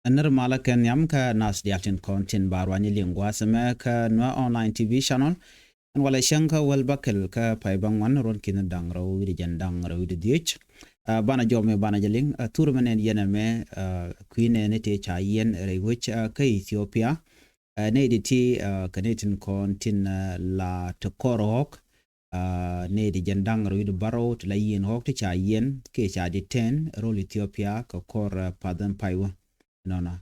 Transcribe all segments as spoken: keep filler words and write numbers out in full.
Ɛn nir malä kɛ nhiam kä nath diaal tin kɔn tin ba ruany liŋ gua̱a̱th ɛmɛ kä Nuer Online T V channel. Ɛn walɛ cäŋ kä wäl bäkɛl kä pay bäŋuan ruɔ̱n ki̱n da̱ŋ rɛw wi̱cdɛ jiɛn da̱ŋ rɛw wi̱cdɛ dhieec. Ɛ, banɛ jɔw mi banɛ jɛ liŋ, ɛ, thur mɛ nɛn yɛn ɛmɛ, ɛ, kui̱ nɛn ti ca yiɛn rɛy wec, ɛ, kä Ethiopia. Ɛ, nɛy ti ti, ɛ, kɛ nɛy tin kɔn tin, ɛ, la ti kɔr ɣɔ̱k. Ɛ, nɛy ti jiɛn da̱ŋ rɛw wi̱cdɛ bärɔw ti la yiɛn ɣɔ̱k ti ca yiɛn kiɛ ca detain ro̱l Ethiopia kɛ kɔr, ɛ, pa̱th ɛn pay wä. Nɔnɔ.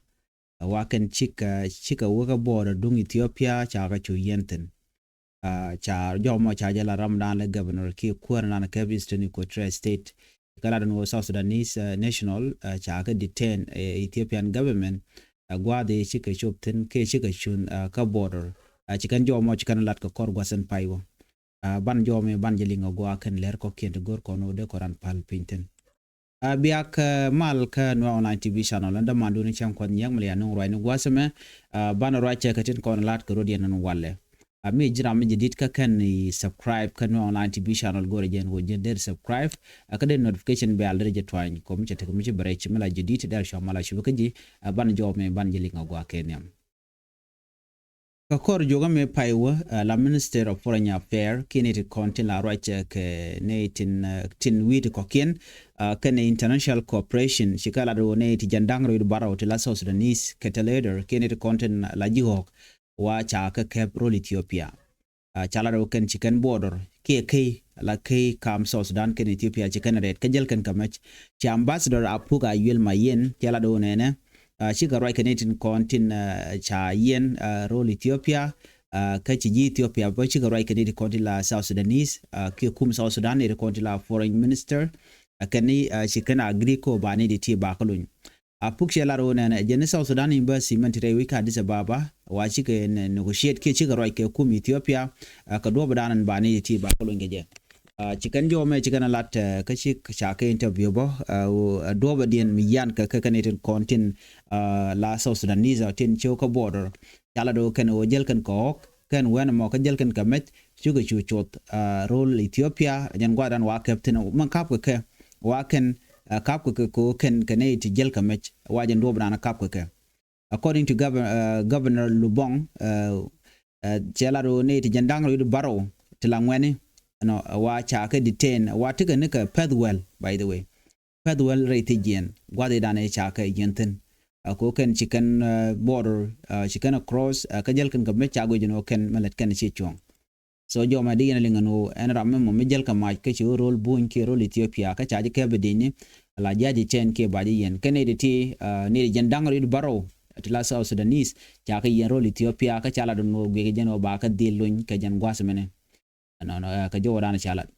Ɛ, wa kɛn cikɛ, cikɛ wä kä border duŋ Ethiopia ca kɛ cu yiɛn thi̱n. Ɛ, ca jɔw mɔ ca jɛ la ramdan lɛ governor kiɛ kuäär nan kɛ Eastern Equatoria State. Kɛ la dun wä South Sudanese, ɛ, national, ɛ, ca kɛ detain, ɛ, Ethiopian government. Ɛ, gua̱a̱th i̱ cikɛ cop thi̱n kiɛ cikɛ cuŋ, ɛ, kä border. Ɛ, ci kɛn jɔw mɔ ci kɛn lat kɛ kɔr gua̱th ɛn pay wä. Ɛ, ban jɔw mi ban jɛ liŋ ɛ gua̱a̱ kɛn lɛr kɔ̱kiɛn ti go̱r kɔn wä dee kɔn ran pal piny thi̱n. Ɛ, biak, ɛ, mal kä Nuer Online T V channel ɛn dämandun cäŋ kuɔth nyiäk mi lɛ ya nuŋ ruacni gua̱a̱th ɛmɛ. Ɛ, banɛ ruac cɛ kɛ tin kɔn lat kɛ rot yɛn ɛn walɛ. Ɛ, mi ji̱n ram mi jɛ di̱t kä kɛn i̱ subscribe kä Nuer Online T V channel go̱rɛ jɛn wä ji̱n der subscribe. Ɛ, kä der notification bell der jɛ tuany kɔ mi cɛ tek mi ci bɛ rɛc mi la jɛ di̱t der cua mal a cup kä ji̱. Ɛ, banɛ jɔw mi banɛ jɛ liŋ a gua̱a̱ kɛ nhiam. Kä kɔr juɔkä mëë pay wä, ɛ, la Minister of Foreign Affairs kiɛ nɛy ti kɔn tin la ruac, ɛ, kɛ nɛy tin, ɛ, tin wi̱i̱ ti kɔ̱kiɛn, ɛ, kɛnɛ international cooperation, ci kɛ lat wä nɛy ti jiɛn da̱ŋ rɛw wi̱cdɛ bärɔw ti la South Sudanese kɛ tɛ leader kiɛ nɛy ti kɔn tin la ji̱ ɣɔ̱k wa ca kɛ kɛp ro̱l Ethiopia. Ɛ, ca lat wä kɛn ci kɛn border kiɛ key, la key kam South Sudan kɛnɛ Ethiopia ci kɛn rɛt kä jäl kɛn kɛ mɛc. Ci Ambassador Apuk Ayuel Mayen cɛ lat wä nɛnɛ, ɛ, cikɛ ruac kɛ nɛy tin kɔn tin, ɛ, ca yiɛn, ɛ, ro̱l Ethiopia, ɛ, kä ci ji̱ Ethiopia bä cikɛ ruac kɛ nɛy tin kɔn tin la South Sudanese, ɛ, kiɛ kum South Sudan nɛy tin kɔn tin la foreign minister, ɛ, kɛn ni, ɛ, ci kɛn agree kɔ ba nɛy ti ti ba kä luny. Apuk cɛ lar wä nɛnɛ jɛn ni South Sudan embassy mɛn ti rɛy wec kä Addis Ababa wa cikɛ ne-, negotiate kiɛ cikɛ ruac kɛ kum Ethiopia, ɛ, kɛ duɔ̱ɔ̱p dan ba nɛy ti ti ba kä luny kɛ jɛ. Ɛ, ci kɛn jɔw mɛ ci kɛn a lat, ɛ, kä ci ca kɛ interview bä, ɛ, wä, ɛ, duɔ̱ɔ̱p diɛn mi yan kɛ kɛ kɛn itin kɔn tin, ɛ, la South Sudanese, ɛ, tin cio̱w kä border. Ca lat wä kɛn wä jäl kɛn kɛ ɣɔ̱k, kɛn wɛn mɔ kä jäl kɛn kɛ mɛc, cukɛ cu cuɔth, ɛ, ro̱l Ethiopia, jɛn guadan wa kɛp thin, mɛn kap kɛ kɛ, wa kɛn, ɛ, kap kɛ kɛ kɛ wä kɛn kɛ nɛy ti jäl kɛ mɛc, wa jɛn duɔ̱ɔ̱p dan kap kɛ kɛ. According to Gov-, uh, Governor Lubong, uh, uh, cɛ lat wä nɛy ti jiɛn da̱ŋ rɛw wi̱cdɛ bärɔw ti la ŋuɛni, ɛnɔ, uh, wa ca kɛ detain, wa tekɛ ni kɛ Pɛth Wäl, by the way. Pɛth Wäl rɛy thiec jiɛn, gua̱th i̱ dan ɛ ca kɛ jiɛn thi̱n. Uh, kɛ wä kɛn ci kɛn, uh, border, uh, ci kɛn a cross, uh, kä jäl kɛn kɛ mɛ ca guic ɛn wä kɛn mɛ lät kɛn ci cuɔ̱ŋ. So jɔmɛ di yɛn liŋ ɛn ɣöö ɛn ram mi mɔ mi jäl kɛ mac kä ci ɣöö ro̱l buny kiɛ ro̱l Ethiopia kä ca ji̱ kɛp bi di̱cni. La jiac ji̱ cɛn kiɛ ba ji̱ yɛn kɛn nɛy ti ti, ah, nɛy ti jiɛn da̱ŋ rɛw wi̱cdɛ bärɔw ti la South Sudanese ca kɛ yɛn ro̱l Ethiopia kä ca lat ɛn ɣöö guic kɛ jɛn ɣöö ba kɛ dhil luny kɛ jɛn gua̱th mɛni. Ɛnɔnɔ, ah, kɛ jɔwdan ca lat.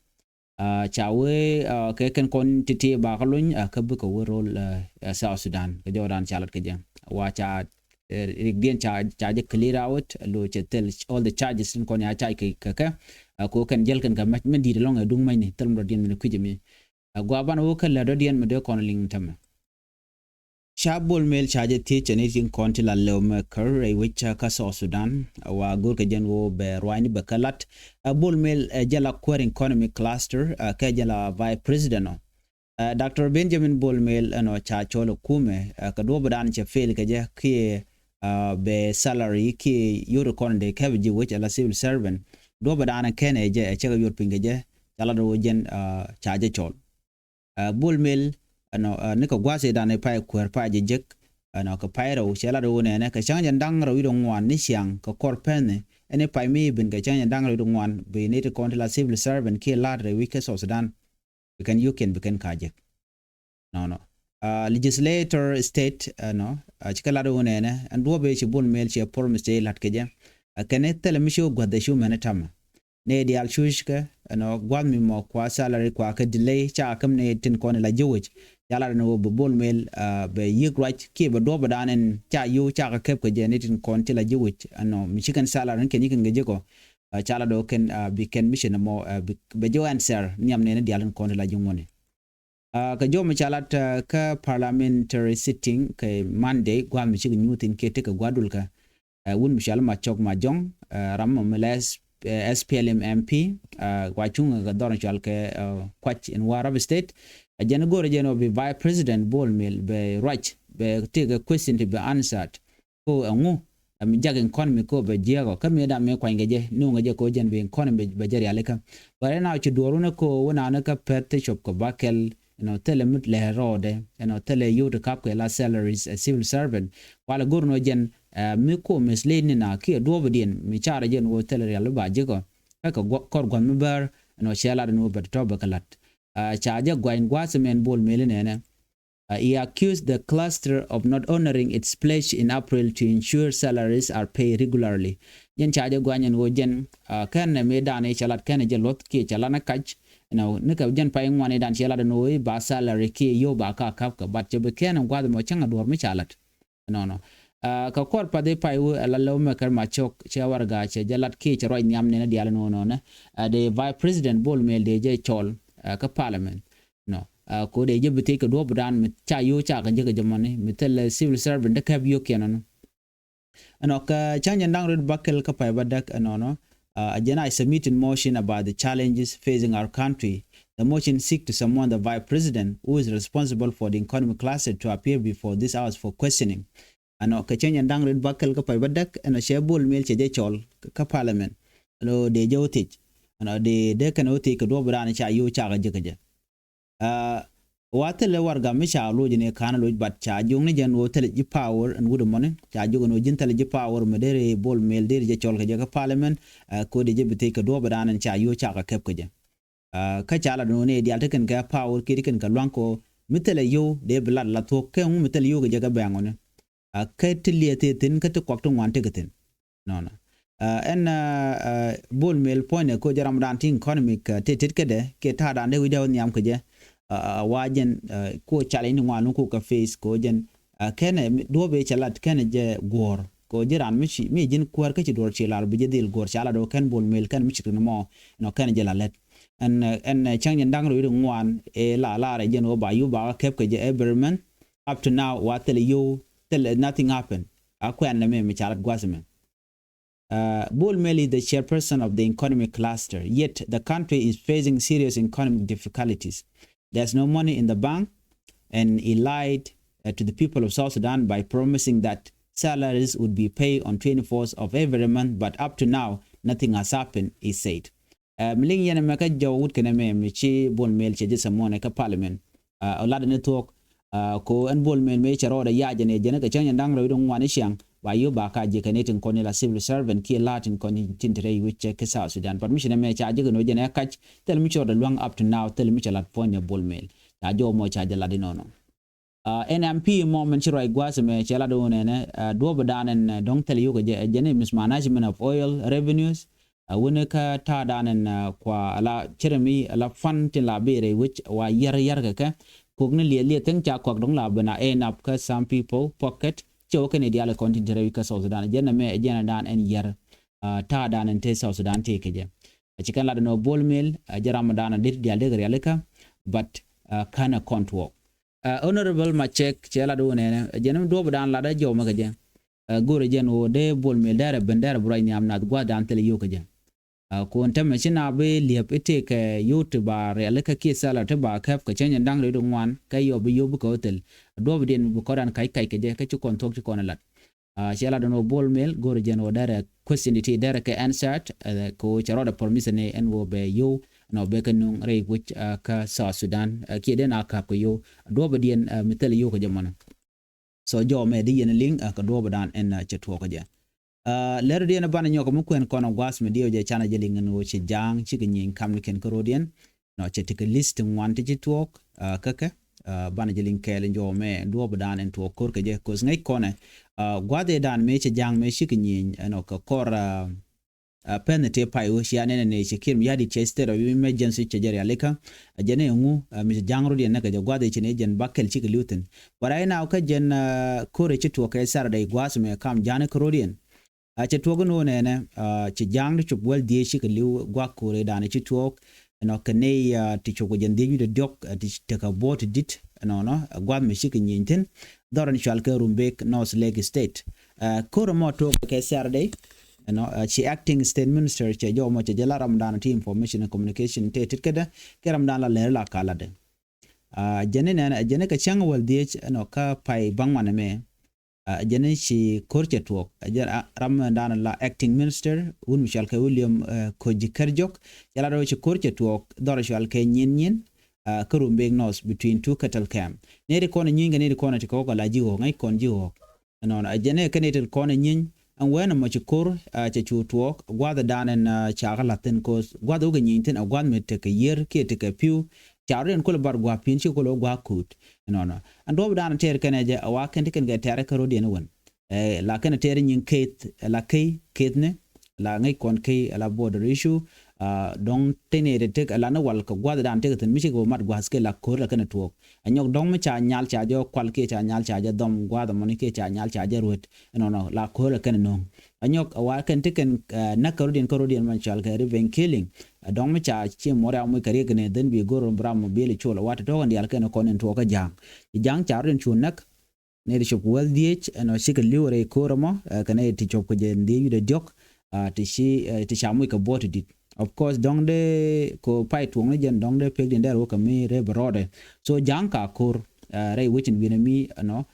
Ah, ca wee, ah, kɛ kɛn kɔn ti ti ba kɛ luny, ah, kä bikɛ wee ro̱l, ah, ah, South Sudan kɛ jɔwdan ca lat kɛ jɛ. Wa ca eh, rik diɛn ca, ca jɛ clear out, lo cɛ thil all the charges in kɔn ya ca kɛ kɛ kɛ. Ɛ, ko kɛn jäl kɛn kɛ mɛc, mɛn di̱i̱t ɛlɔ̱ŋ ɛ duŋ mɛcni, thil mi dɔ̱diɛn mi dee kui̱c ɛmi. Ɛ, gua banɛ wä kä lɛ dɔ̱diɛn mi dee kɔn liŋ tämɛ. Ca Bol Mel ca jɛ thiec cɛ ni tin kɔn ti la lɛw mɛ kär rɛy wec kä South Sudan. Ɛ, wa go̱r kɛ jɛn wä bɛ ruacni bɛ kä lat. Ɛ, Bol Mel, ɛ, jɛ la kuäär economy cluster, ɛ, kɛ jɛ la vice president ɔ. Ɛ, Doctor Benjamin Bol Mel ɛnɔ ca cɔl ɛ kumɛ, ɛ, kɛ duɔ̱ɔ̱p dan cɛ fail kɛ jɛ kiɛ, ɛ, bɛ salary kiɛ yot kɔn dee kɛp ji̱ wec ala civil servant. Duɔ̱ɔ̱p dan kɛn ɛ jɛ ɛ cɛ kɛ yot piny kɛ jɛ, ca la dɔ̱ wä jɛn, ɛ, ca jɛ cɔl. Ɛ, Bol Mel ɛnɔ, ɛ, ni kɛ gua̱a̱th ɛ dan ɛ pay kuäär pay jɛ jek, ɛnɔ kɛ pay rɛw cɛ la dɔ̱ wä nɛnɛ kɛ cäŋ jɛn da̱ŋ rɛw wi̱cdɛ ŋuan ni ciaŋ kɛ kɔr pɛn ni ɛn ɛ pay mi ben kɛ cäŋ jɛn da̱ŋ rɛw wi̱cdɛ ŋuan bi ni ti kɔn ti la civil servant kiɛ la̱t rɛy wec kɛ South Sudan. Bi kɛn yio̱kiɛn bi kɛn ka jek. Nɔnɔ. Ah, legislator state, ah, nɔ, ah, cikɛ lat wun ɛnɛ ɛn duɔ̱p ëë ci Bol Mel ciɛ promise cɛ la̱t kɛ jɛ. Ah, kɛn ɛ thilɛ mi ci wä gua̱th ɛ cu mɛn ɛ tamɛ. Nɛ diaal cuc kɛ ɛnɔ gua̱th mi mɔ kua salary kua kɛ delay ca käm nɛ tin kɔn ɛ la ji̱ wec. Ca lat ɛn wä bi Bol Mel, ah, bɛ yiëk ruac kiɛ bɛ duɔ̱p ɛ dan ɛn ca yio̱w ca kɛ kɛp kɛ jɛ ni tin kɔn ti la ji̱ wec ɛnɔ mi ci kɛn salary ni kɛn yi̱k kɛn kɛ ji̱ kɔ. Ah, ca la dɔ̱ kɛn, ah, bi kɛn mission mɔ, ah, bi, bɛ ji̱ wä answer nhiam nɛn diaal tin kɔn ti la ji̱ ŋuɔ̱ni. Ah, kɛ jɔw mi ca lat, ah, kä parliamentary sitting kɛ Monday gua̱a̱th mi cikɛ nyuuth in kiɛ tekɛ gua̱a̱th dul kɛ. Ah, wun mi cɔal Macɔk Majɔŋ, ah, ram mɔ mi la S-, eh, S P L M M P, ah, wa cuŋ kɛ dhɔr cɔal kɛ, ah, Kuac in Warrap State. Ah, jɛn go̱rɛ jɛn ɔ bi Vice President Bol Mel bɛ ruac, bɛ tëëkɛ question ti bɛ answered. Ko ɛŋu ɛm jak economy ko bɛ jiɛkɔ kä mëëdan mëë kuanykɛ jɛ nuŋɛ jɛ ko jɛn bi economy bɛ jɛ rialikä. But ɛn a ci duɔr wunɛ ko wunanä kä pɛth ti cop kɛ bakɛl ɛnɔ thilɛ mi lɛ rɔɔdɛ ɛnɔ thilɛ yio̱w ti kap kɛ la salaries ɛ civil servant. Kualɛ go̱r nɔ jɛn ɛ mi ko mislead ni na kiɛ duɔ̱ɔ̱pdiɛn mi carɛ jɛn wä thilɛ rial bi ba ji̱kɔ. Kä kɛ kɔr gua̱th mi bär ɛnɔ cɛ lat ɛn wä bɛ tɔ̱ bɛ kɛ lat. Ca jɛ gua̱ny gua̱a̱th mɛn Bol Mel inɛnɛ. He accused the cluster of not honoring its pledge in April to ensure salaries are paid regularly. Jɛn ca jɛ gua̱ny ɛn ɣöö jɛn kɛn ɛ mëëdan i̱ cɛ lat kɛn ɛ jɛ luɔth kiɛ cɛ lat ni kac. Ɛnɔ ni kɛ jɛn pay ŋuan i̱ dan cɛ lat ɛn ɣöö i̱ ba salary kiɛ yio̱w ba ka kap kɛ, but cɛ bi kɛn ɛ gua̱th ɛmɔ cäŋ ɛ duɔ̱ɔ̱r mi ca lat. Ɛnɔnɔ. Kɛ kɔr path i̱ pay wä ɛ la lɛw mɛ kɛr ma cɔk cɛ warɛga cɛ jɛ lat kiɛ cɛ ruac nhiam nɛn ɛ diaal ɛnɔnɔ nɛ. Dee vice president Bol Mel dee jɛ cɔl kä parliament. Nɔ ko dee jɛ bi thiec kɛ duɔ̱ɔ̱pdan mi ca yio̱w ca kɛ jek kɛ jɛ mɔni mi thil civil servant dee kɛp yio̱w kiɛn ɔnɔ. Ɛnɔ kɛ cäŋ jɛn da̱ŋ rɛw bakɛl kä pay bädäk ɛnɔnɔ. A jɛn a submitting motion about the challenges facing our country. The motion seek to summon the vice president who is responsible for the economic cluster to appear before this house for questioning. Ɛnɔ kɛ cäŋ jɛn da̱ŋ rɛw bakɛl kä pay bädäk ɛnɔ cɛ Bol Mel cɛ jɛ cɔl kä parliament. Ɛnɔ dee jɛ wä thiec ɛnɔ dee dee kɛn wä thiec kɛ duɔ̱ɔ̱pdan ca yio̱w ca kɛ jek kɛ jɛ. Wa thilɛ warɛga mi ca loc ni ka̱n loc, but ca jiök ni jɛn ɣöö thilɛ ji̱ power ɛn wut ɛmɔni. Ca jiök ɛn ɣöö ji̱n thilɛ ji̱ power mi deri Bol Mel deri jɛ cɔl kɛ jɛ kä parliament. Ko dee jɛ bi thiec kɛ duɔ̱ɔ̱pdan ɛn ca yio̱w ca kɛ kɛp kɛ jɛ. Kä ca lat ɛn ɣöö ni diaal ti kɛn kɛ power kiɛ ti kɛn kɛ lua̱ŋ kɛ ɣöö mi thilɛ yio̱w dee bi lat la thuɔ̱k kɛ ŋu mi thilɛ yio̱w kɛ jɛ kɛ bɛŋ ɣöö ni. Kä ti liɛth ti thi̱n kä ti kuak ti ŋuan ti kɛ thi̱n. Nɔnɔ. Ɛn Bol Mel puɔ̱nydɛ ko jɛ ramdan ti economic ti tet kädɛ kiɛ ta̱a̱dan dee wi̱cdɛ wä nhiam kɛ jɛ. Wa jɛn ko challenge ni ŋuan lun ko kɛ face ko jɛn kɛnɛ duɔ̱ɔ̱p i̱ cɛ lat kɛnɛ jɛ guɔ̱ɔ̱r ko jɛ ran mi ci mi ji̱n kuäär kä ci duɔ̱ɔ̱r ci lar bi jɛ dhil guɔ̱ɔ̱r ca lat wä kɛn Bol Mel kɛn mi ci rin mɔ. Nɔ kɛnɛ jɛ la lɛt. Ɛn ɛn cäŋ jɛn da̱ŋ rɛw ri ŋuan ɛ la lar ɛ jɛn wä ba yio̱w ba kɛp kɛ jɛ every month. Up to now wa thilɛ yio̱w thilɛ nothing happen. A kuɛn lɛ mi mi ca lat gua̱th mɛ. Bol Mel is the chairperson of the economic cluster, yet the country is facing serious economic difficulties. There's no money in the bank, and he lied uh, to the people of South Sudan by promising that salaries would be paid on twenty-fourth of every month, but up to now, nothing has happened, he said. Mi liŋ yɛn ɛmɛ kä jɔw wut kɛn ɛmɛ mi ci Bol Mel cɛ jɛ sɛ mɔnɛ kä parliament. Ɔ lat ni thuɔ̱k ko ɛn Bol Mel mëë cɛ rɔɔdɛ yac jɛn ɛ jɛn kɛ cäŋ jɛn da̱ŋ rɛw i̱ dɔ̱ŋ ŋuan i̱ ciaŋ ba yio̱w ba ka ji̱ kɛ ni tin kɔn i̱ la civil servant kiɛ la tin kɔn i̱ tin te rɛy wec cɛ kä South Sudan. But mi ci nɛ mɛ ca ji̱ kɛ ni wec jɛn ɛ kac thil mi cɔɔdɛ lua̱ŋ up to now thil mi cɛ lat puɔ̱ny ɛ Bol Mel. Ca jɔw mɔ ca jɛ lat i̱ nɔnɔ. Ɛn MP mɔ mɛn ci ruac gua̱a̱th mɛ cɛ lat wun ɛnɛ duɔ̱ɔ̱pdan ɛn dɔ̱ŋ thil yio̱w kɛ jɛ ɛ jɛn i̱ mismanagement of oil revenues. A wuni kä ta̱a̱dan ɛn kua ala cire mi ala fund tin la bi rɛy wec wa yar yar kɛ kɛ. Kok ni liɛ liɛ thing ca kɔk dɔŋ la bena end up kä some people pocket. Cɛ wä kɛn idial kɔn tin te rɛy wec kä South Sudan jɛn ɛmɛ jɛn ɛdan ɛn yar. Ta̱a̱dan ɛn te South Sudan te kɛ jɛ. A ci kɛn lat ɛn ɔ Bol Mel a jɛ ram ɛdan a dit dial dek rialikä. But kanɛ kɔn tuɔɔk. Honorable Macek cɛ lat wun ɛnɛ jɛn ɛm duɔ̱ɔ̱pdan lat ɛ jɔw mɛ kɛ jɛ. Go̱rɛ jɛn ɣöö dee Bol Mel dɛrɛ ben dɛrɛ bi ruac nhiam nath gua̱a̱thdan thilɛ yio̱w kɛ jɛ. Kuɔn tämɛ ci na bi liɛp i̱ tëëkɛ yio̱w ti ba rialikä kiɛ thɛlɛ ti ba kɛp kɛ cäŋ jɛn da̱ŋ rɛw ti ŋuan kɛ yɔp bi yio̱w bikɛ wä thil. Duɔ̱ɔ̱pdiɛn bi kɔn raan kac kac kɛ jɛ kä ci kɔn thuɔ̱k ci kɔn ɛ lat. Cɛ lat ɛn ɣöö Bol Mel go̱rɛ jɛn ɣöö dɛrɛ question ti dɛrɛ kɛ answered kɛ ɣöö cɛ rɔɔdɛ promise ni ɛn ɣöö bɛ yio̱w ɛn ɣöö bɛ kɛ nuŋ rɛy wec kä South Sudan kiɛ dee na ka̱p kɛ yio̱w. Duɔ̱ɔ̱pdiɛn mi thilɛ yio̱w kɛ jɛ mɔnɛ. So jɔw mɛ di yɛn liŋ kɛ duɔ̱ɔ̱pdan ɛn cɛ tuɔɔk kɛ jɛ. Lɛr diɛn banɛ nyɔk mi kuɛn kɔn gua̱a̱th mi diɛw jɛ canɛ jɛ liŋ ni wä ci ja̱a̱ŋ cikɛ nyieny kam ni kɛn kä ro̱diɛn. Nɔ cɛ tikɛ list ŋuan ti ci tuɔɔk kä kɛ banɛ jɛ liŋ kɛɛl in jɔw mɛ duɔ̱ɔ̱pdan ɛn tuɔɔk ko̱r kɛ jɛ ko̱th ŋäc kɔnɛ. Gua̱a̱th ɛ dan mëë cɛ ja̱a̱ŋ mëë cikɛ nyieny ɛnɔ kɛ kɔr pɛn tëë pay wä cia nɛnɛ ni ci Kiir Mayardit cɛ state of emergency cɛ jɛ rialikä. Jɛn ɛ ŋu mi ci ja̱ŋ rut yɛn nɛ kɛ jɛ gua̱th i̱ ci ni jɛn bakɛl cikɛ li̱w thi̱n. But right now kä jɛn ko̱rɛ ci tuɔɔk kɛ Saturday gua̱th mɛ kam ja̱ŋ ni kä rut yɛn. A cɛ tuɔɔk ni wä nɛnɛ ci ja̱ŋ ti cop wäl dhiee cikɛ li̱w gua̱k ko̱rɛ dan ci tuɔɔk. Ɛnɔ kɛ nɛy ti cop kɛ jɛn dhiee wi̱cdɛ diɔ̱k ti tekɛ bo̱o̱t ti di̱t ɛnɔnɔ gua̱th mɛ cikɛ nyieny thi̱n. Dhɔr ɛn cual kɛ Rumbek North Lake State. Ko̱rɛ mɔ tuɔɔk kɛ Saturday. Ɛnɔ ci acting state minister cɛ jɔw mɔ cɛ jɛ la ramdan ti information and communication tëë tit kädɛ kɛ ramdan la lɛr la kaladɛ. Jɛn ni nɛn, jɛn ni kɛ cäŋ wäl dhiec ɛnɔ kä pay baŋ wanɛ mɛ. Jɛn ni ci ko̱r cɛ tuɔɔk. Jɛn ram mɛ dan la acting minister wun mi cɔal kɛ William Kojikä Jok. Cɛ la dɔɔ ci ko̱r cɛ tuɔɔk dhɔr cɔal kɛ Nyin Nyin. Kä Rumbek North between two cattle camp. Nɛy ti kɔn nyieeny kɛ nɛy ti kɔn ti kɔk ala ji̱ ɣɔk, ŋäc kɔn ji̱ ɣɔk. Ɛnɔnɔ a jɛn ɛ kɛn i̱ tin kɔn ɛ nyieeny ɛn wɛn ɛmɔ ci ko̱r cɛ cu tuɔɔk gua̱th ɛ dan ɛn ca kä la̱th thi̱n ko̱th gua̱th wä kɛ nyieeny thi̱n ɛ gua̱th mi tekɛ yiër kiɛ tekɛ pi̱w. Ca rɔ̱diɛn kulɛ bar gua̱a̱ pi̱n ci kulɛ wä gua̱a̱ kuut. Ɛnɔnɔ ɛn duɔ̱p dan ɛ tɛɛr kɛn ɛ jɛ ɛ wa kɛn ti kɛn kɛ tɛɛr ɛ kɛ rɔ̱diɛn ɛ wän. La kɛn ɛ tɛɛr ɛ nyiŋ keth ɛ la key keth ni la ŋäc kɔn key ɛ la border issue. Dɔ̱ŋ tënɛ ti tek ɛ la ni wal kɛ gua̱th dan tek thi̱n mi ci kɛ wä mat gua̱th kɛ la ko̱r la kɛn ɛ tuɔɔk. Anyɔk dɔ̱ŋ mi ca nyal ca jɛ kual kiɛ ca nyal ca jɛ dhɔm gua̱a̱th ɛmɔni kiɛ ca nyal ca jɛ ruet. Ɛnɔnɔ la ko̱r ɛ kɛn ɛ no̱o̱ŋ. Anyɔk ɛ wa kɛn ti kɛn näk kä rɔ̱diɛn kä rɔ̱diɛn mɛ cɔal kɛ revenge killing. Dɔ̱ŋ mi ca ci mɔr ya muc kɛ riɛk ni dhen bi go̱r ram mɔ biɛl col ɛ wa te tɔ̱kɛn diaal kɛn ɛ kɔn in tuɔɔk kä ja̱a̱ŋ. Ci ja̱a̱ŋ ca rɔ̱diɛn cu näk. Nɛy ti cop kɛ wäl dhiec ɛnɔ cikɛ li̱w rɛy ko̱r ɛmɔ kɛ nɛy ti cop kɛ jɛ dhiec wi̱cdɛ diɔ̱k. Ti ci ti ca muc kɛ buɔt ti di̱t. Of course dɔ̱ŋ dee ko pay tuɔŋni jɛn dɔ̱ŋ dee pek din dee rɛ wä kɛ mi rep rɔɔdɛ. So ja̱a̱ŋ ka ko̱r rɛy wecin wi̱nɛ mi ɛnɔ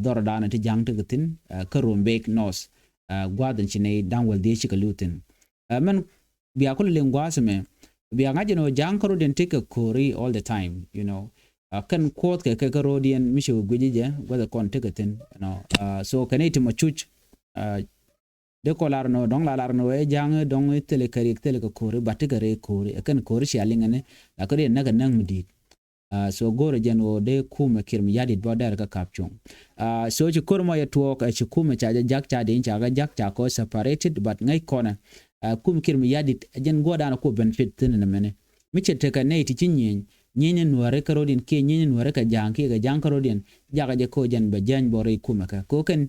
dhɔr dan ti ja̱a̱ŋ ti kɛ thi̱n kä Rumbek North. Gua̱a̱th in ci nɛy da̱ŋ wäl dhiec cikɛ li̱w thi̱n. Mɛn bia kulɛ liŋ gua̱a̱th ɛmɛ bia ŋa̱c ɛn ɣöö ja̱a̱ŋ kä rɔ̱diɛn tekɛ ko̱ri all the time, you know. Kɛn kuɔth kɛ kɛ kä rɔ̱diɛn mi ci wä guic jɛ gua̱th ɛ kɔn tekɛ thi̱n, you know. So kɛn i̱ ti mɔ cuc dee kɔ lar ɛn ɣöö dɔ̱ŋ la lar ɛn ɣöö ɛ ja̱a̱ŋ dɔ̱ŋ i̱ thilɛ kɛ riɛk thilɛ kɛ ko̱ri but tekɛ rɛy ko̱ri ɛ kɛn ko̱ri cia liŋ ɛn i̱ la kä rɔ̱diɛn näk ɛ näk mi di̱i̱t. So go̱o̱rɛ jɛn ɣöö dee kumɛ Kiir Mayardit bä dɛr kä kap cuŋ. So ci ko̱r mɔ yɛ tuɔɔk ɛ ci kumɛ ca jɛ jak ca dieny ca kä jak ca kɔ separated but ŋäc kɔnɛ. Kumɛ Kiir Mayardit ɛ jɛn guɔ̱ɔ̱rdan ku benefit thi̱n ni mɛni mi cɛ tekɛ nɛy ti ci nyieny nyieny ni nuääri kä rɔ̱diɛn kiɛ nyieny ni nuääri kɛ ja̱a̱ŋ kiɛ kɛ ja̱a̱ŋ kä rɔ̱diɛn. Jakɛ jɛ kä ɣöö jɛn bɛ jääny bɔri kumɛ kɛ kä kɛn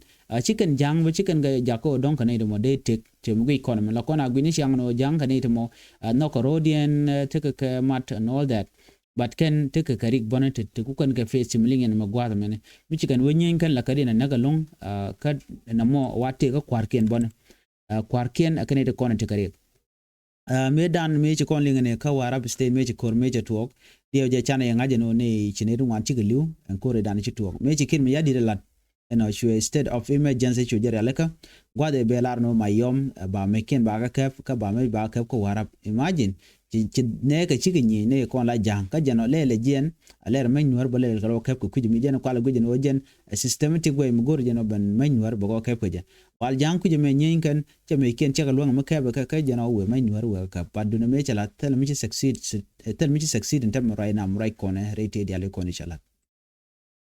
ci kɛn ja̱a̱ŋ bä ci kɛn kɛ jak kä ɣöö dɔ̱ŋ kɛ nɛy ti mɔ dee tek cɛ mi guic kɔnɛ mi la kɔn a gui̱ni ciaŋ ni ɣöö ja̱a̱ŋ kɛ nɛy ti mɔ. Nhɔk kɛ rɔ̱diɛn tekɛ kɛ mat and all that. But kɛn tekɛ kɛ rik bɔni ti ti ku kɛn kɛ face ti mi liŋ yɛn mɛ gua̱a̱th mɛni mi ci kɛn wä nyieny kɛn la kä diɛn ɛ näk ɛlɔ̱ŋ. Kä nɛ mɔ wa tëë kä kua̱rkiɛn bɔni. Kua̱rkiɛn ɛ kɛn iti kɔn ti kɛ rik. Mëë dan mëë ci kɔn liŋ ni kä Warrap State mëë ci ko̱r mëë ci tuɔɔk. Diɛw jɛ canɛ yɛ ŋa̱c ɛn ɣöö ni ci nɛy ti ŋuan cikɛ li̱w ɛn ko̱r i̱ dan ci tuɔɔk mëë ci Kiir Mayardit ɛ lat. Ɛnɔ cuɛ state of emergency cu jɛ rialikä. Gua̱th ɛ bɛ lar ni ɣöö Mayom ba meckiɛn ba kä kɛp kä ba mec ba kɛp kä Warrap. Imagine ci ci nɛɛkɛ cikɛ nyieny nɛy kɔn la ja̱a̱ŋ kä jɛn ɔ lɛɛl ɛ jiɛn. A lɛr mec nuäär bä lɛɛl kɛ lɔ kɛp kɛ kui̱c mi jɛn kual ɛ guic ɛn ɣöö jɛn ɛ systematic way mi go̱r jɛn ɔ ben mec nuäär bɛ kɔ kɛp kɛ jɛ. Wal ja̱a̱ŋ kui̱c ɛmɛ nyieny kɛn cɛ meckiɛn cɛ kɛ luäŋ mi kɛp ɛ kɛ kɛ jɛn ɔ wëë mec nuäär wëë kɛ kɛp but dunɛ mëë cɛ la thil mi ci succeed thil mi ci succeed in tɛm mi ruac nam ruac kɔnɛ rɛy tëë diaal i̱ kɔn i̱ cɛ la̱t.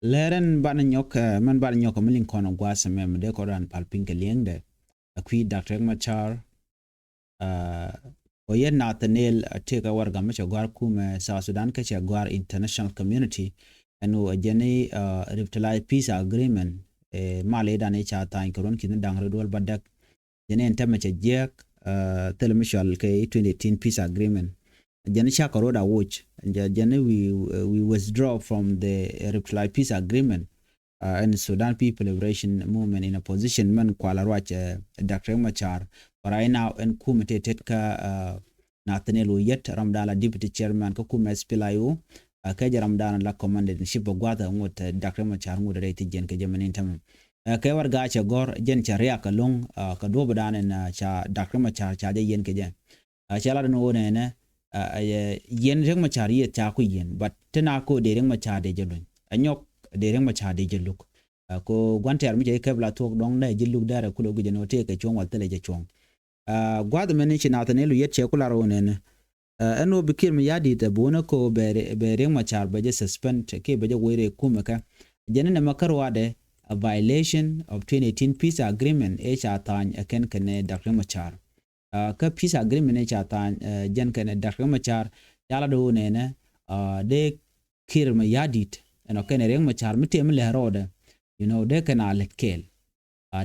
Lɛr ɛn banɛ nyɔk mɛn banɛ nyɔk mi liŋ kɔn gua̱a̱th ɛmɛ mi dee kɔn raan pal piny kɛ liɛŋdɛ. A kui̱ Doctor Riek Machar. Ɔ yɛn Nathaniel a tëëk a warɛga mi cɛ gɔ̱a̱r kumɛ South Sudan kä cɛ gɔ̱a̱r international community. Ɛn ɣöö a jɛn i̱ revitalized peace agreement. Mal i̱ dan i̱ ca tha̱a̱ny kɛ ruɔ̱n ki̱n da̱ŋ rɛw duɔl bädäk. Jɛn in tɛmɛ cɛ jiɛk thilɛ mi cɔal kɛ i̱ twenty eighteen peace agreement. Jɛn i̱ cakɔ ro̱d a woc jɛn i̱ we we withdraw from the revitalized peace agreement. Ɛn Sudan People Liberation Movement in opposition mɛn kual a ruac Doctor Riek Machar. But right now ɛn kumɛ tëë tet kä Nathaniel Oyet ram dan la deputy chairman kä kumɛ SPLA-IO. Kɛ jɛ ram dan la commander in chief bɛ gua̱th ŋut Doctor Riek Machar ŋut rɛy thi jiɛn kɛ jɛ mɛn in tɛmɛ. Kɛ warɛga cɛ gɔ̱r jɛn cɛ riak kɛ lo̱ŋ kɛ duɔ̱p dan in ca Doctor Riek Machar ca jɛ yɛn kɛ jɛ. Cɛ lat ni ɣöö nɛnɛ yɛn Riek Machar yieth ca ku yɛn but te na ko dee Riek Machar dee jɛ luny a nyɔk dee Riek Machar dee jɛ luk. Ko gua̱n tɛɛr mi cɛ kɛp la thuɔk dɔŋ dee jɛ luk dɛrɛ kulɛ guic ɛn ɣöö tëë kɛ cuɔ̱ŋ wal thilɛ jɛ cuɔ̱ŋ. Gua̱th mɛni ci Nathaniel Oyet cɛ ku lar ɣöö nɛnɛ ɛn ɣöö bi Kiir Mayardit ɛ bo̱o̱nä ko bɛ Riek Machar bɛ jɛ suspend kiɛ bɛ jɛ wec rɛy kumɛ kɛ. Jɛn ni nɛmɛ kä ruaadɛ a violation of twenty eighteen peace agreement ëë ca tha̱a̱ny ɛ kɛn kɛnɛ Doctor Riek Machar. Kä peace agreement ni ca tha̱a̱ny jɛn kɛnɛ Doctor Riek Machar ca lat ɣöö nɛnɛ dee Kiir Mayardit ɛnɔ kɛnɛ Riek Machar mi tëë mi lɛ rɔɔdɛ. You know dee kɛn a lät kɛɛl.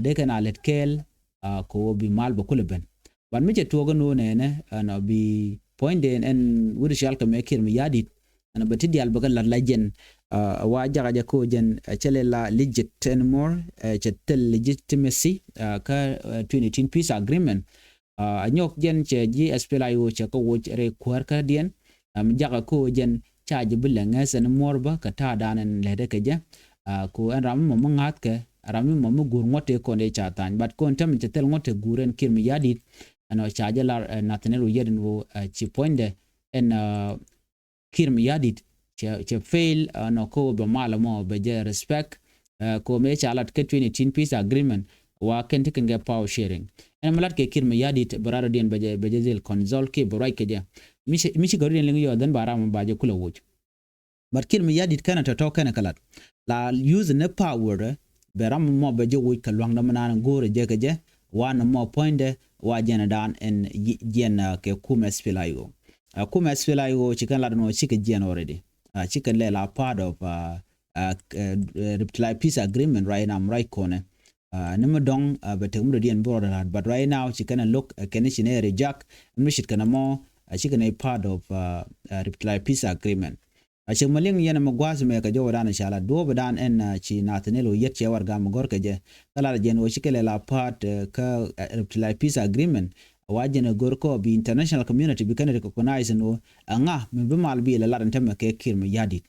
Dee kɛn a lät kɛɛl kɛ ɣöö bi mal bɛ kulɛ ben. But mi cɛ tuɔɔk ɛn ɣöö nɛnɛ ɛnɔ bi puɔ̱nydɛ ɛn wut cɔal kɛ mɛ Kiir Mayardit. Ɛnɔ bɛ ti diaal bɛ kɛ lat la jɛn wa jakä jɛ kɛ ɣöö jɛn cɛ lɛ la legit anymore. Cɛ thil legitimacy kä twenty eighteen peace agreement. A nyɔk jɛn cɛ ji̱ SPLA-IO cɛ kä woc rɛy kuäär kädiɛn. Am jakä ko jɛn ca ji̱ bi lɛ ŋäth ɛn muɔ̱r bä kɛ ta̱a̱ dan ɛn lɛtdɛ kɛ jɛ. Ku ɛn ram mi mɔ mi ŋa̱thkɛ ram mi mɔ mi guur ŋuɔ̱t tëë kɔn dee ca tha̱a̱ny, but kɔn tɛmɛ cɛ thil ŋuɔ̱t tëë guur ɛn Kiir Mayardit. Ɛn ɔ ca jɛ lar Nathaniel Oyet ɛn ɣöö ci puɔ̱nydɛ ɛn Kiir Mayardit cɛ, cɛ fail, ɛn ɔ kä ɣöö bɛ mal ɛmɔ bɛ jɛ respect. Ɛ, kɛ ɣöö mëë ca lat kä twenty eighteen peace agreement wa kɛn ti kɛn kɛ power sharing. Ɛn mi lat kɛ Kiir Mayardit bɛ rat rɔ̱diɛn bɛ jɛ, bɛ jɛ dhil consult kiɛ bɛ ruac kɛ jɛ. Mi ci, mi ci kɛ rɔ̱diɛn liŋ yɔɔth, then ba ram bɛ jɛ kulɛ woc. But Kiir Mayardit kɛnɛ tɔ̱tɔ̱ kɛnɛ kɛ lat la use ni power, bɛ ram mɔ bɛ jɛ woc kɛ lua̱ŋdä mi naan go̱o̱rɛ jɛ kɛ jɛ. Wa ni mɔ puɔ̱nydɛ wa jɛn dan ɛn jiɛn kɛ kumɛ SPLA-IO. Kumɛ SPLA-IO ci kɛn lat nɔ cikɛ jiɛn already. Cikɛ lɛ la part of Revitalized Peace Agreement right now, right kɔnɛ. Ni mi dɔŋ bɛ tek mi dɔ̱diɛn bi rɔɔdɛ la̱t, but right now ci kɛn ɛ look kɛn ci nɛ reject mi cit kɛn ɛ mɔ. Cikɛ nɛ part of Revitalized Peace Agreement. A cieŋ mi liŋ yɛn ɛmɛ gua̱a̱th mɛ kɛ jɔwɛ dan ca la duɔ̱ɔ̱p dan ɛn ci Nathaniel Oyet cɛ warɛga mi gɔ̱r kɛ jɛ. Kä lat jɛn ɣöö cikɛ lɛ la part kä Revitalized Peace Agreement. Wa jɛn ɛ gör kɔ bi international community bi kɛn recognize ɛn ɣöö ɛŋa mi bi mal bi lɛ lat ɛn tämɛ kɛ Kiir Mayardit.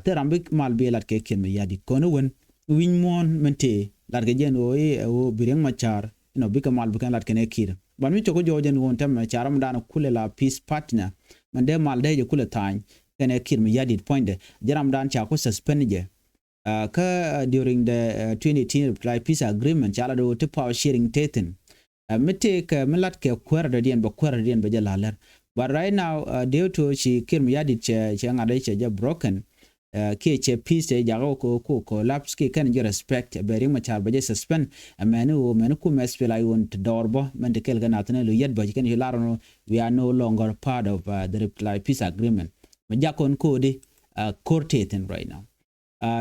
Thil ram bi mal bi lat kɛ Kiir Mayardit kɔn iwen wi̱ny muɔ̱ɔ̱n min tëë lat kɛ jɛn ɣöö i̱ ɛ ɣöö bi Riek Machar inɔ bikɛ mal bi kɛn lat kɛn ɛ Kiir. Ban mi cɔk jɔɔc jɛn ɣöö tämɛ ca ram dan kulɛ la peace partner min dee mal dee jɛ kulɛ tha̱a̱ny kɛn ɛ Kiir Mayardit puɔ̱nydɛ. Jɛ ram dan ca ku suspend jɛ. Kä during the twenty eighteen Revitalized Peace Agreement ca la dee ɣöö ti power sharing tëë thi̱n. Mi tëëkɛ mi latkɛ kuäär dɔ̱diɛn bɛ kuäär dɔ̱diɛn bɛ jɛ la̱lär. But right now due to ci Kiir Mayardit cɛ, cɛ ŋa̱t cɛ jɛ broken. Kiɛ cɛ peace cɛ jakä ko, ko collapse kiɛ kɛn jɛ respect bɛ Riek Machar bɛ jɛ suspend. Ɛmɛni ɣöö mɛni kumɛ SPLA-IO ti dɔɔr bä mɛn ti kɛl kɛ Nathaniel Oyet bä ci kɛn ci lar ɣöö we are no longer part of the Revitalized Peace Agreement. Mɛ jak kɔn kodi ko̱r tëë thi̱n right now.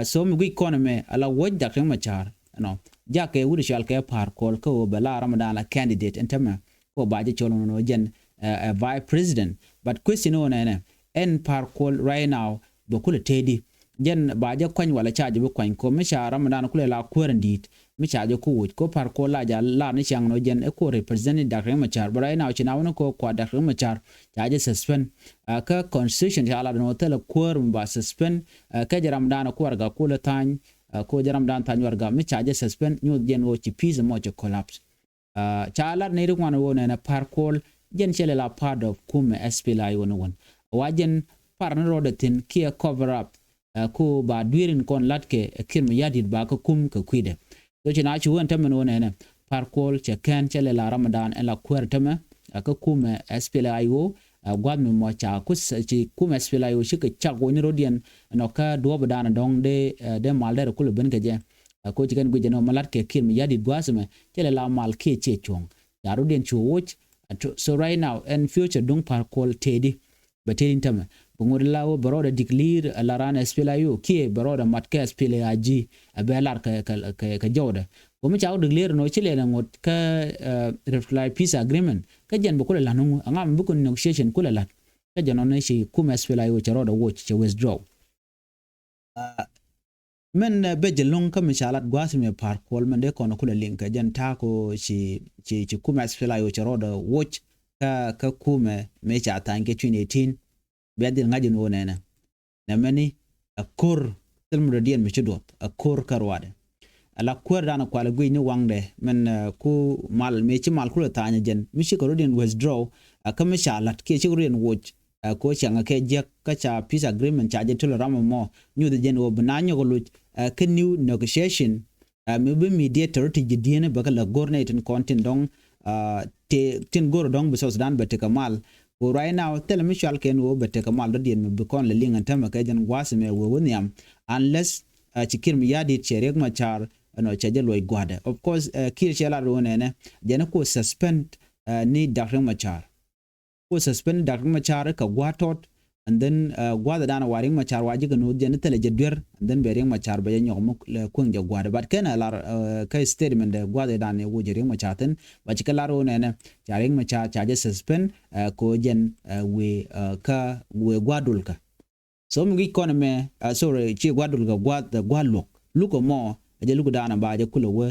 So mi guic kɔn ɛmɛ ala wuɔ̱c Dak Riek Machar ɛnɔ jakɛ wut cɔal kɛ Par Kuol kä ɣöö bɛ la ram dan la candidate ɛn tämɛ kä ɣöö ba jɛ cɔl ɛnɔ jɛn ɛ vice president. But question ɣöö nɛnɛ ɛn Par Kuol right now bɛ kulɛ tëëdi jɛn ba jɛ kuany wala ca jɛ bi kuany kɔ mi ca ram dan kulɛ la kuäär in di̱i̱t. Mi ca jɛ ku woc ko Par Kuol la ja lar ni ciaŋ nɔ jɛn ɛ ko represent ni Dak Riek Machar. But right now ci na wä ni ko kua Dak Riek Machar ca jɛ suspend. Kä constitution ca lar ni wä thilɛ kuäär mi ba suspend. Kä jɛ ram dan kuäär ga kulɛ tha̱a̱ny. Ko jɛ ram dan tha̱a̱ny warɛga mi ca jɛ suspend nyuth jɛn wä ci peace mɔ ci collapse. Ca lar ni ri ŋuan wä nɛnɛ Par Kuol jɛn cɛ lɛ la part of kumɛ SPLA-IO ni wän. Wa jɛn par ni rɔɔdɛ thi̱n kiɛ cover up. Ko ba dui̱r in kɔn latkɛ ɛ Kiir Mayardit ba kä kum kɛ kui̱dɛ. So ci na ci wä ɛn tämɛ ni wä nɛnɛ Par Kuol cɛ kɛn cɛ lɛ la ram dan ɛn la kuäär tämɛ kä kumɛ SPLA-IO. Gua̱th mi mɔ ca ku ci kumɛ SPLA-IO cikɛ cak wä ni rɔ̱diɛn. Ɛnɔ kä duɔ̱ɔ̱p dan dɔ̱ŋ dee, dee mal dee rɛ kulɛ ben kɛ jɛ. Ko ci kɛn guic ɛnɔ ma lat kɛ Kiir Mayardit gua̱a̱th ɛmɛ cɛ lɛ la mal kiɛ ciɛ cuɔ̱ŋ. Ca rɔ̱diɛn cu woc. So right now ɛn future duŋ Par Kuol tëëdi bɛ tëëdi ɛn tämɛ. Bɛ ŋot la wä bɛ rɔɔdɛ declare ɛ la ran SPLA-IO kiɛ bɛ rɔɔdɛ mat kɛ SPLA-IG. Ɛ bɛ lar kɛ, kɛ, kɛ, kɛ jɔwdɛ. Ko mi ca wä declare nɔ ci lɛ nɛ ŋot kä Revitalized Peace Agreement kä jɛn bɛ kulɛ la̱t nuŋ ɛŋa mi bikɛ negotiation kulɛ la̱t. Kä jɛn nɔ ni ci kumɛ SPLA-IO cɛ rɔɔdɛ woc cɛ withdraw. Mɛn bɛ jɛ lo̱ŋ kä mi ca lat gua̱a̱th mi Par Kuol mɛn dee kɔn kulɛ liŋ kɛ jɛn ta̱a̱ ko ci, ci, ci kumɛ SPLA-IO cɛ rɔɔdɛ woc kä, kä kumɛ mi ca tha̱a̱ny kɛ twenty eighteen. Bia dhil ŋa̱c in wä nɛnɛ nɛ mɛni ɛ ko̱r thil mi dɔ̱diɛn mi ci duɔth ɛ ko̱r kä ruaadɛ. Ala kuäär dan kualɛ guic ni waŋdɛ mɛn ku mal mi ci mal kulɛ tha̱a̱ny jɛn mi cikɛ rɔ̱diɛn withdraw. Kä mi ca lat kiɛ cikɛ rɔ̱diɛn woc. Ko cäŋ kɛ jiäk kä ca peace agreement ca jɛ tulɛ ram mɔ nyuth jɛn wä bi na nyɔk luc kä new negotiation. Mi bi mediator ti ji̱ diɛn bä kä la go̱r nɛ tin kɔn tin dɔŋ tin go̱r dɔŋ bi South Sudan bɛ tekɛ mal. Ko right now thilɛ mi cual kɛn wä bɛ tekɛ mal dɔ̱diɛn mi bi kɔn lɛ liŋ ɛn tämɛ kɛ jɛn gua̱a̱th mɛ wä wä nhiam. Unless ci Kiir Mayardit cɛ Riek Machar ɛnɔ cɛ jɛ luɔc gua̱dɛ. Of course Kiir cɛ lat wä nɛnɛ jɛn ko suspend ni Dak Riek Machar. Ku suspend Dak Riek Machar kɛ gua̱a̱th tɔt. And then gua̱a̱th dan wa Riek Machar wa ji̱ kɛ nuth jɛn thilɛ jɛ duer. And then bɛ Riek Machar bɛ jɛ nyɔk muk lɛ kueŋ jɛ gua̱a̱th. But kɛn ɛ lar kä statement dɛ gua̱a̱th dan ɛ wuc Riek Machar thin ba ci kɛ lar wä nɛnɛ ca Riek Machar ca jɛ suspend. Ko jɛn wëë kä wëë gua̱a̱th dul kä. So mi gi̱c kɔn ɛmɛ, sorry, ci gua̱a̱th dul kɛ gua̱a̱th, gua̱a̱th luɔk. Luk ɛmɔ ɛ jɛ luk daanɛ ba jɛ kulɛ wä,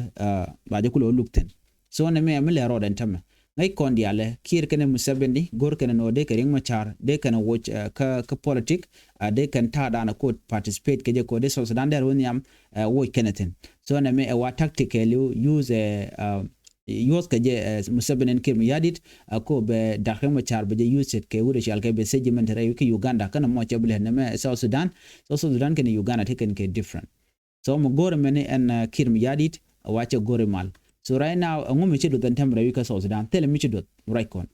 ba jɛ kulɛ wä luk thi̱n. So nɛ mɛ mi lɛ rɔɔdɛ ɛn tämɛ. Ŋäc kɔn diaalɛ Kiir kɛnɛ Museveni go̱r kɛnɛ nɔ dee kɛ Riek Machar dee kɛnɛ woc kä kä politik, dee kɛn ta̱a̱ daanɛ kɔ participate kɛ jɛ kɔ dee South Sudan dee rɛ wä nhiam woc kɛnɛ thi̱n. So nɛmɛ ɛ wa tactically use ɛ yuɔth kɛ jɛ Museveni ɛn Kiir Mayardit, a ko bɛ dak Riek Machar bɛ jɛ use it kɛ wut ɛ cial kɛ bɛ sɛ jimen te rɛy wi̱c kä Uganda kɛn mɔ cɛ bi lɛ nɛmɛ South Sudan. So South Sudan kɛn Uganda te kɛn kɛ different. So mɛ go̱r mɛni ɛn Kiir Mayardit a wa cɛ go̱r mal. So right now ɛŋu mi ci duɔth ɛn tɛm rɛy wi̱c kä South Sudan thilɛ mi ci duɔth ruac kɔn.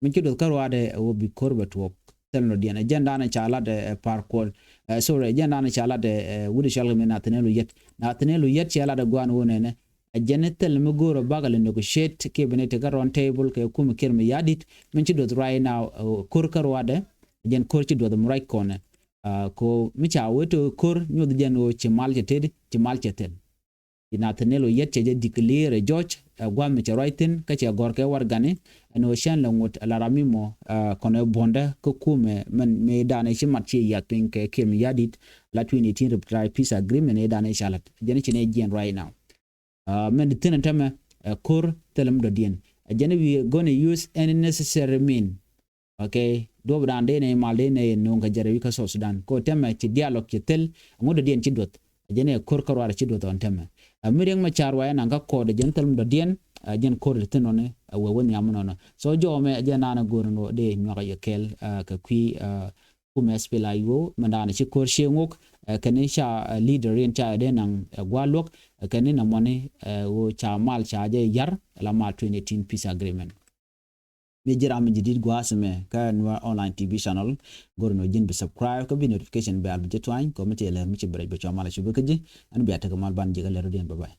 Min ci duɔth kä ruaadɛ ɛ wä bi ko̱r bɛ tuɔɔk. Thil nɔ diɛn ɛ jɛn daanɛ ca lat ɛ Par Kuol. Sorry, ɛ jɛn daanɛ ca lat ɛ wut ɛ cɔal kɛ mi Nathaniel Oyet. Nathaniel Oyet cɛ lat ɛ guan wä nɛnɛ. Ɛ jɛn thil mi go̱o̱r ɛ bakɛ lɛ negotiate kiɛ bi ni ti kä round table kɛ kum Kiir Mayardit. Min ci duɔth right now ɛ ko̱r kä ruaadɛ ɛ jɛn ko̱r ci duɔth mi ruac kɔnɛ. Ko mi ca wee ti ko̱r nyuɔth jɛn wä ci mal cɛ tëëdi ci mal cɛ thil. Ci Nathaniel Oyet cɛ jɛ declare ɛ judge ɛ gua̱a̱th mi cɛ ruac thi̱n kä cɛ gɔ̱r kɛ warɛgani ɛn ɣöö cɛn lɛ ŋot ɛ la ram mi mɔ kɔn ɛ buɔ̱ndä kä kumɛ mɛn mëë danɛ ci mat ci yath piny kɛ Kiir Mayardit la twenty eighteen Tripartite Peace Agreement ëë danɛ ca la̱t jɛn ci nɛ jiɛn right now. Mɛn di thi̱n ɛn tämɛ ɛ ko̱r thilɛ mi dɔ̱diɛn ɛ jɛn we gonna use any necessary mean. Okay, duɔp dan dee nɛ mal dee nɛ no̱o̱ŋ kɛ jɛrɛ wi̱i̱ kä South Sudan ko tɛmɛ ci dialogue ci thil. Ŋut dee diɛn ci duɔth a jɛn ɛ ko̱r kä ruaar ci duɔth ɔn tɛmɛ. A mi Riek Machar wa ɛn an kä kɔɔd a jɛn thil mi dɔ̱diɛn a jɛn ko̱r di thin ɔn a wee wä nhiam nɔnɔ. So jɔɔmɛ a jɛn naan a go̱r nɔ dee nyuak a yɛ kɛɛl kɛ kui̱ kumɛ S P L A I O mɛ daan ci ko̱r cie ŋok kɛn ca leader in ca dee naŋ gua̱a̱ luɔk kɛn na mɔni wä ca mal ca jɛ yar la mal twenty eighteen peace agreement. Mi ji̱ ram mi ji̱ di̱t gua̱a̱th mɛ kä Nuer Online T V channel. Go̱r nɔ ji̱n bi subscribe kä bi notification bell bi ji̱ tuany kɔ mi ti lɛr mi ci bi rɛc bi cua mal a cubi kä ji̱. Ɛn bia tekɛ mal ban ji̱ kä lɛr rɔ diɛn, bye bye.